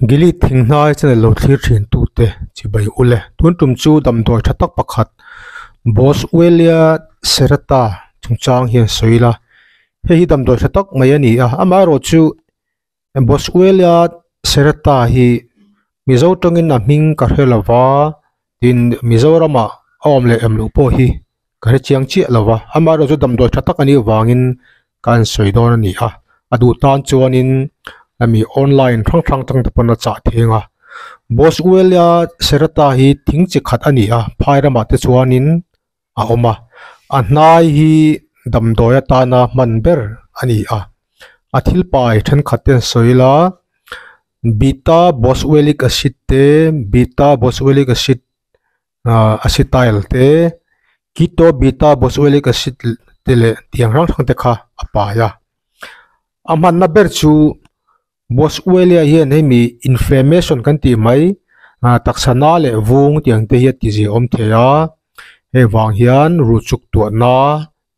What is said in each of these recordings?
Gili thinghnai channel lo thlir thin tute chibai ule tun tum chu damdawi tha tak pakhat Boswellia serrata chungchang hian sawi ila hei hi damdawi tha tak mai a ni a amaherawhchu Boswellia serrata hi Mizo tawngin a hming ka hre lova tin Mizoramah a awm leh em loh pawh hi ka hre chiang chiah lova amaherawhchu damdawi tha tak a nih avangin ka han sawi dawn a ni a a duh tan chuanin hemi online hrang hrang tang te pawn a chah theng a Boswellia serrata hi thing chi khat a ni a phai ramah te chuanin a awm a a hnai hi damdawi atana hman ber a ni a a thil pai thenkhat te an sawi ila beta boswellic acid te beta boswellic acid ahh acetyl te keto beta boswellic acid te leh tiang hrang hrang te kha a pai a a hmanna ber chu Boswellia hian hemi inflammation kan tih mai ah taksa na leh vung tiang te hi a ti zia awm thei a hei vang hian ruh chuk tuah na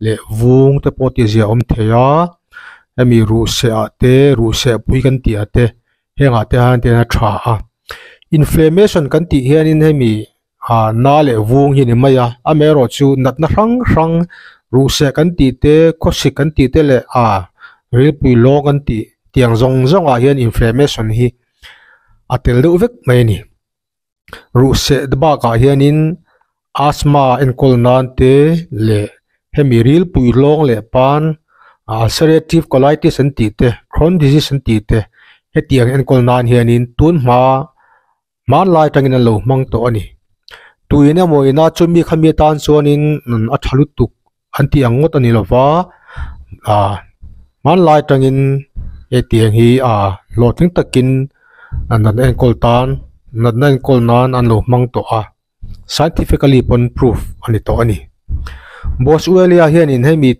leh vung te pawh ti zia awm thei a hemi ruh seh ah te ruh seh pui kan tih ah te hengah te hian a tha a inflammation kan tih hianin hemi ah na leh vung hi a ni mai a amaherawhchu natna hrang hrang ruh seh kan tih te khawsik kan tih te leh ah rilpui lawng kan tih tiang zawng zawng ah hian inflammation hi a tel deuh vek mai a ni ruh seh te bakah hianin asthma enkawl nan te leh hemi rilpui lawng leh pan ulcerative colitis an tih te crohn disease an tih te hetiang enkawl nan hianin tun hma. Hmanlai atangin an lo hmang tawh a ni. Tuin emaw ina chumi khami atan chuanin a tha lutuk an tih ang ngawt a ni lova ah hmanlai atangin hetiang hi ah hlawhtling takin natna enkawl tan natna enkawl nan an lo hmang tawh a scientifically pawn proof a ni tawh a ni. Boswellia hianin hemi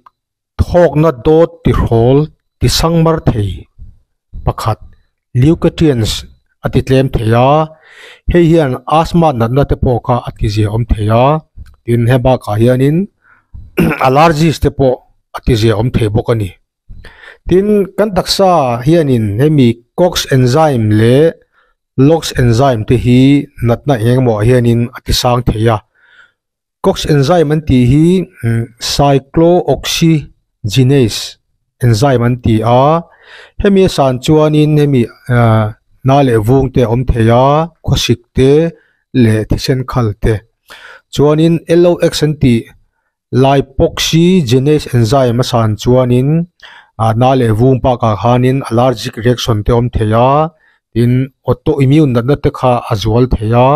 Thawkna dawt tihrawl tisang mar thei pakhat leukotrienes a ti tlem thei a, hei hian asthma natna te pawh kha a ti zia awm thei a, tin he bakah hianin allergies te pawh a ti zia awm thei bawk a ni. Tin, kan taksa hianin hemi cox enzyme leh lox enzyme te hi natna eng emaw ah hianin a ti sang thei a. Cox enzyme an tih hi cyclooxygenase enzyme an ti a, hemi a san chuanin hemi ahh hna leh vung te a awm thei a, khawsik te leh thisen khal te. Chuanin LOX an tih lipoxygenase enzyme a san chuanin ah hna leh vung bakah khanin allergic reaction te a awm thei a, tin autoimmune natna te kha a zual thei a,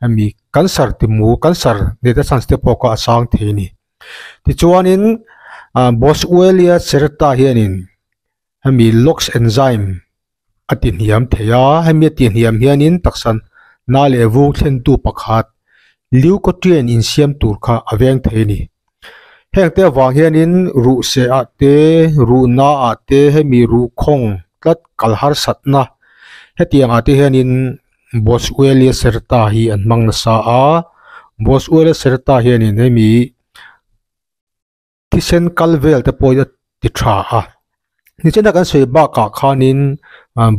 hemi. Cancer ti mu cancer nei te chance te pawh kha a sang thei a ni. Tichuanin ah Boswellia serrata hianin hemi lox enzyme a ti hniam thei a, hemi a ti hniam hianin taksa na leh vung thlentu pakhat leukotriene insiam tur kha a veng thei a ni. Heng te avang hianin ruh seh ah te ruh na ah te hemi ruh khawng tlat kal harsatna hetiang ah te hianin Boswellia serrata hi an hmang nasa a Boswellia serrata hianin hemi thisen kal vel te pawh hi a ti tha a nichina kan sawi bakah khanin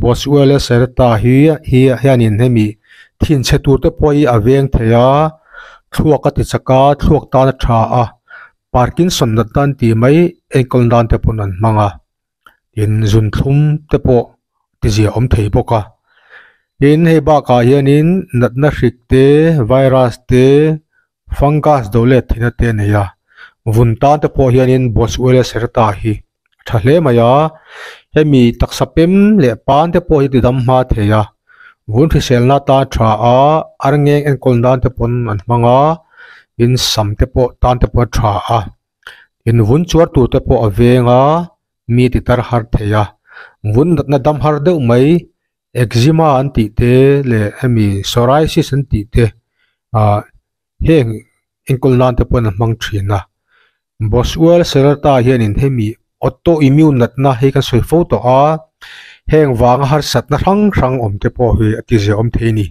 Boswellia serrata hi hi hianin hemi thinchhe tur te pawh hi a veng thei a thluak a ti chak a thluak tan a tha a Parkinson natna an tih mai enkawl nan te pawn an hmang a tin zunthlum te pawh ti zia awm thei bawk a tin hei bakah hianin natna hrik te virus te fungus do let theihna te a nei a vun tan te pawh hianin Boswellia serrata hi a tha hle mai a hemi taksa pem leh pan te pawh hi ti dam hma thei a vun hriselna tan a tha a arngeng enkawl nan te pawn an hmang a tin sam te pawh tan te pawh a tha a. Invun chuar tur te pawh a veng a, mi ti tar har thei a. Vun natna dam har deuh mai eczema an tih te leh hemi psoriasis an tih te ah heng enkawl nan te pawhin an hmang thin a. Boswell serrata hianin hemi autoimmune natna hei kan sawi fo tawh a, heng vanga harsatna hrang hrang awm te pawh hi a tizia awm thei a ni.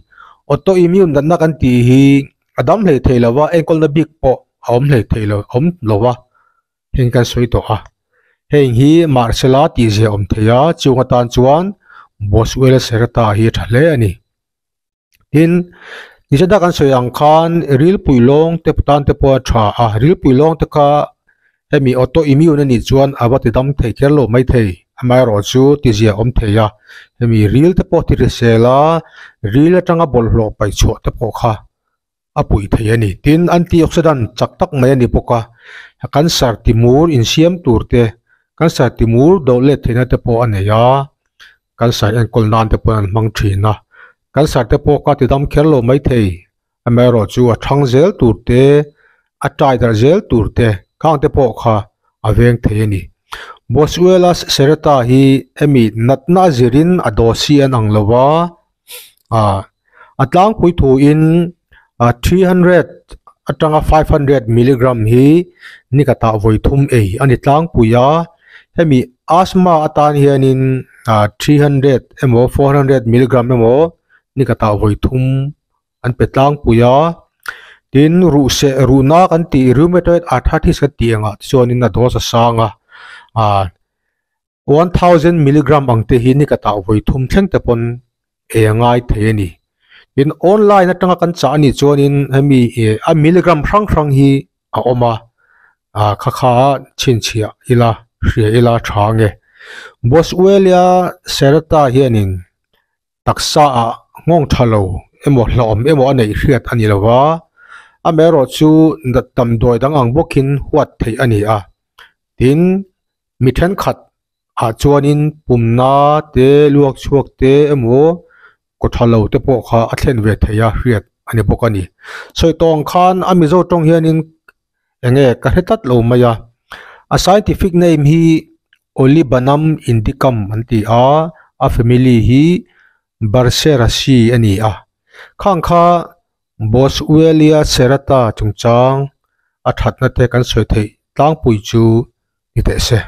Autoimmune natna kan tih hi a dam hlei thei lo va enkawlna bik pawh a awm hlei thei lo awm lo va heng kan sawi tawh a heng hi mahsela tih zia awm thei a chung atan chuan Boswellia serrata hi a tha hle a ni. Tin, nichata kan sawi ang khan rilpui lawng te tan te pawh a tha a, rilpui lawng te kha hemi auto immune a nih chuan a va ti dam thei kher lo mai thei, amaherawh chu ti zia awm thei a, hemi ril te pawh ti hrisel a, ril atanga bawlhhlawh paih chhuah te pawh kha a puih thei a ni. Tin, antioxidant chak tak mai a ni bawk a, cancer timur insiam tur te, cancer timur do let theihna te pawh a nei a, cancer enkawl nan te pawh an hmang thin a, cancer te pawh ka ti dam kher lo mai thei, amaherawh chu a thang zel tur te, a tai darh zel tur te khang te pawh kha a veng thei a ni. Boswellia serrata hi hemi natna a zirin a dawsi an ang lo va, ah a tlangpui thuin ah 300 atanga 500 milligram hi ni khatah vawi thum ei a ni tlangpui a, hemi asthma atan hianin ah 300 emaw 400 milligram emaw ni khatah vawi thum an pe tlangpui a, tin ruh seh ruhna kan tih rheumatoid arthritis kan tih angah te chuanin a dose a sang a ah 1000 milligram ang te hi ni khatah vawi thum thleng te pawn ei a ngai thei a ni. Tin, online atanga kan chah a nih chuanin hemi ih a milligram hrang hrang hi a awm a, ah kha kha chhinchhiah ila hria ila tha nge. Boswellia serrata hianin taksa ah nghawng tha lo emaw hlauhawm emaw a neih hriat a ni lo va, amaherawhchu damdawi dang ang bawkin huat theih a ni a, tin mi thenkhat ah chuanin pumna te luak chhuak te emaw kaw tha lo te pawh kha a thlen ve thei a hriat a ni bawk a ni. Sawi tawng khan a Mizo tawng hianin enge ka hre tlat lo mai a, a scientific name hi Olibanum indicum an ti a, a family hi Burseraceae a ni a, khang kha Boswellia serrata chungchang a thatna te kan sawi theih tlangpui chu ni teh se.